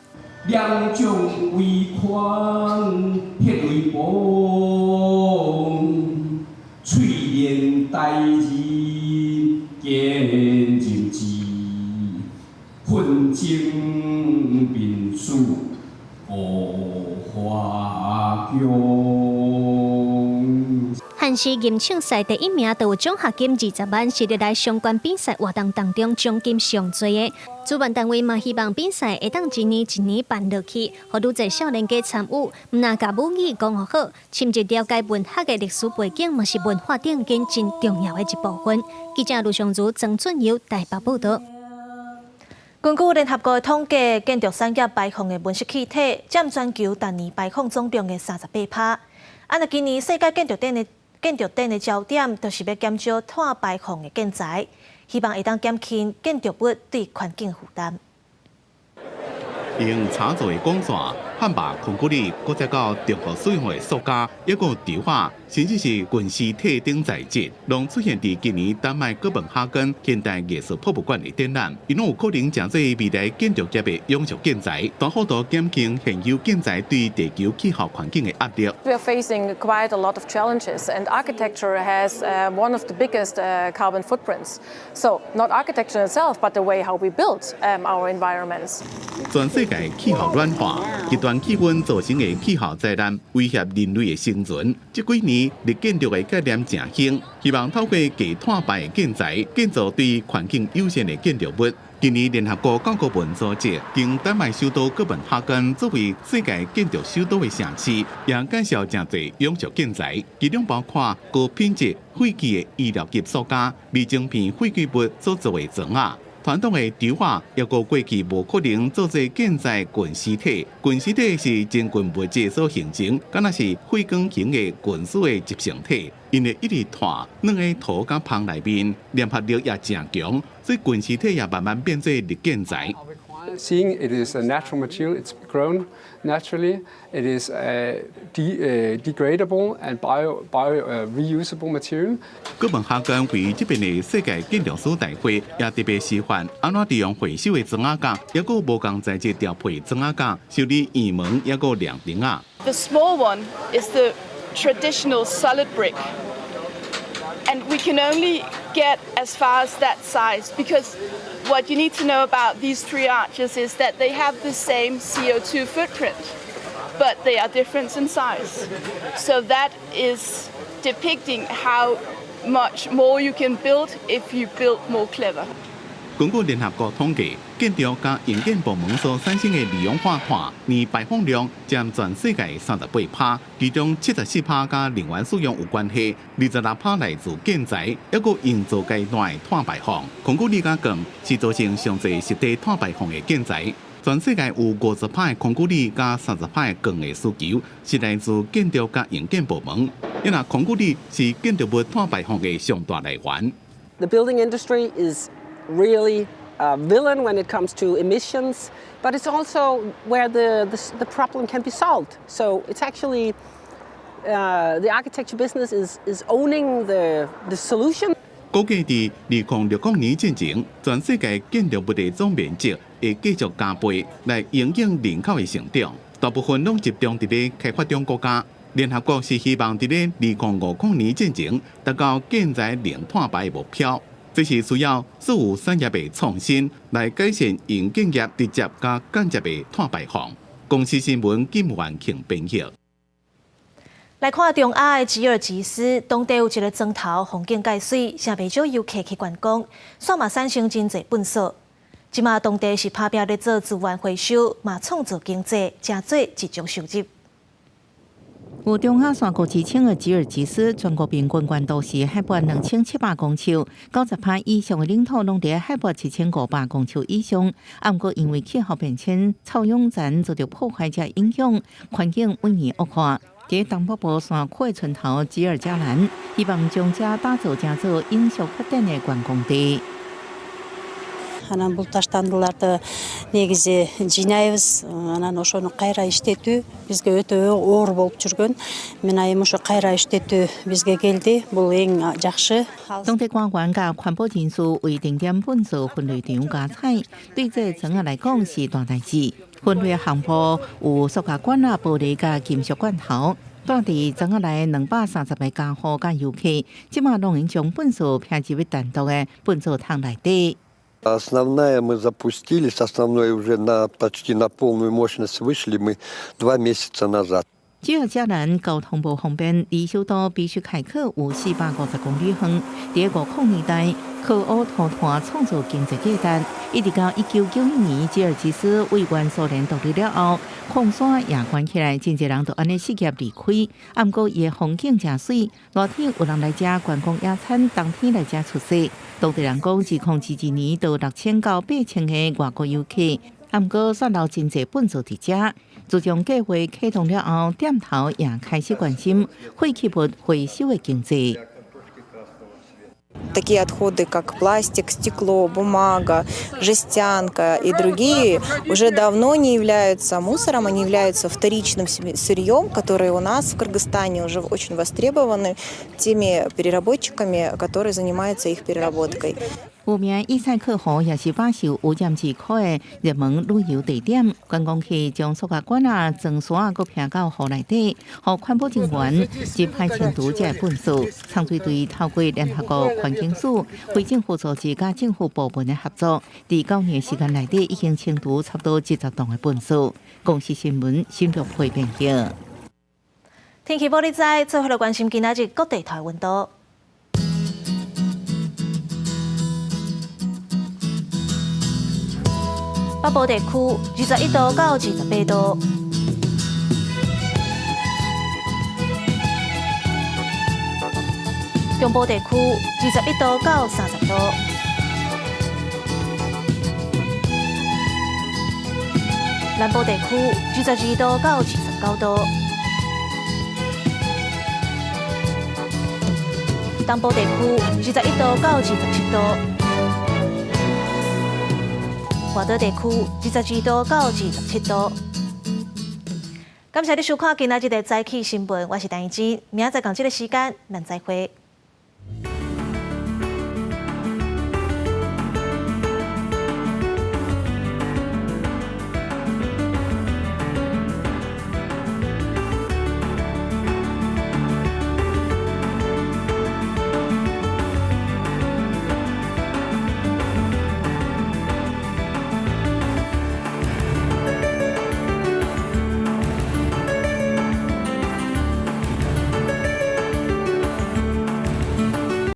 兩將為寬，血淚崩，翠蓮大義堅忍志，奮爭民主護華強。漢詩吟唱賽第一名就有獎學金20萬，是歷來相關比賽活動當中獎金上濟的。主辦單位嘛希望比賽會當一年一年辦落去，予愈濟少年家參與，毋但共母語講予好，深入了解文學的歷史背景，嘛是文化奠基真重要的一部分。記者盧尚如、曾俊佑台北報導。根據聯合國的統計，建築產業排放的溫室氣體佔全球逐年排放總量的38%。啊，若今年世界建築展的焦點，就是欲減少碳排放的建材，希望會當減輕建築物對環境負擔。用插座的光線，汉堡、孔古力，閣再到重複使用的塑膠，抑閣柱仔，甚至是軍事體等材質，攏出現佇今年丹麥哥本哈根現代藝術博物館的展覽。𪜶攏有可能成做未來建築業的永續建材，大幅度減輕現有建材對地球氣候環境的壓力。 We are facing quite a lot of challenges, and architecture has one of the biggest carbon footprints. So, not architecture itself, but the way how we build our environments. 全世界氣候暖化、極端氣溫造成的氣候災難，威脅人類的生存。這幾年，綠建築的概念誠興，希望透過低碳排的建材，建造對環境友善的建築物。今年聯合國教科文組織將丹麥首都哥本哈根作為世界建築首都的城市，也介紹誠濟永續建材，其中包括高品質廢棄的醫療級塑膠、微晶片廢棄物所做的磚仔。傳統的柱仔，抑閣過去無可能做做建材菌絲體，菌絲體是真菌物質所形成，敢若是火光型的菌絲的集成體。𪜶會一直拖，軟佇土佮芳內面，黏合力也誠強，所以菌絲體也慢慢變做綠建材。 Seeing it is a natural material, it's grown naturally, it is a degradable and bio reusable material. 哥本哈根為這邊的世界建築師大會也特別示範，按怎利用回收的磚仔角，抑閣無仝材質調配磚仔角，修理圓門，抑閣涼亭仔。 The small one is the traditional solid brick, and we can only get as far as that size because what you need to know about these three arches is that they have the same CO2 footprint, but they are different in size. So that is depicting how much more you can build if you build more clever. 根據聯合國統計，建築佮營建部門所產生的二氧化碳年排放量佔全世界38%，其中74%佮能源使用有關係，26%來自建材，抑閣營造階段的碳排放。孔古力佮鋼是造成上濟實際碳排放的建材。全世界有50%的孔古力佮30%的鋼的需求是來自建築佮營建部門，因為孔古力是建築物碳排放的上大來源。 The building industry is really a villain when it comes to emissions, but it's also where the problem can be solved. So it's actually the architecture business is owning the solution. 估計佇2060年進前，全世界建築物的總面積會繼續加倍，來影響人口的成長。大部分攏集中佇咧開發中國家。聯合國是希望佇咧2050年進前達到建材零碳排的目標。這是需要所有產業的創新來改善營建業直接佮間接的碳排放。公視新聞金元慶編譯。來看中亞的吉爾吉斯，當地有一个磚頭風景蓋媠，誠袂少遊客去觀光，煞嘛產生真濟糞埽。這馬當地是拍拚咧做資源回收，嘛創造經濟，成做一種收入。有中亞山國之稱的吉爾吉斯，全國平均懸度是海拔2700公尺，90%以上的領土攏佇海拔7500公尺以上。啊，毋過因為氣候變遷、臭氧層遭到破壞者影響，環境每年惡化。佇東北部山區的村頭吉爾加蘭，希望將遮打造成做永續發展的觀光地。 Анан бул таштандыларды негизи жыйнайбыз, анан ошону кайра иштетүү бизге өтө оор болуп жүргөн. Мына эми ошо кайра иштетүү бизге келди, бул эң жакшы. 當地官員佮環保人士為定點糞埽分類場加彩，對這個村仔來講是大代誌。分類項目有塑膠管啊、玻璃佮金屬罐頭。住佇庄仔內230个家戶佮遊客，這馬攏會將糞埽撇入去單獨的糞埽桶內底。 Основная мы запустились, основной уже на почти на полную мощность вышли мы 2 месяца назад. 吉爾加蘭交通無方便，離首都比什凱克有450公里遠。佇50年代，靠烏塗炭創造經濟價值。一直到1991年，吉爾吉斯為原蘇聯獨立了後，礦山也關起來，真濟人就按呢失業離開。啊，毋過伊的風景誠媠，熱天有人來遮觀光野餐，冬天來遮出雪。當地人講，2022年就6000到8000個外國遊客。啊，毋過煞留真濟糞埽佇遮。自從計劃啟動了後，店頭也開始關心廢棄物回收的經濟。Такие отходы, как пластик, стекло, бумага, жестянка и другие, уже давно не являются мусором, они являются вторичным сырьем, которые у нас в Кыргызстане уже очень востребованы теми переработчиками, которые занимаются их переработкой. 有名伊塞克湖也是飽受污染之苦的熱門旅遊地點，觀光客將塑膠罐仔、裝沙仔閣拋到湖內底，予環保人員執派清除這个糞埽。清水隊透過聯合國環境署、非政府組織佮政府部門的合作，佇9年時間內底已經清除差不多70噸的糞埽。公視新聞新竹會編輯。天氣報你知，做伙來關心今仔日各地台溫度。北部地區21度到28度，中部地區21度到30度，南部地區22度到29度，東部地區21度到27度。外島地區22度到27度。感謝你收看今仔日的早起新聞，我是陳怡之，明仔載仝這个時間，咱再會。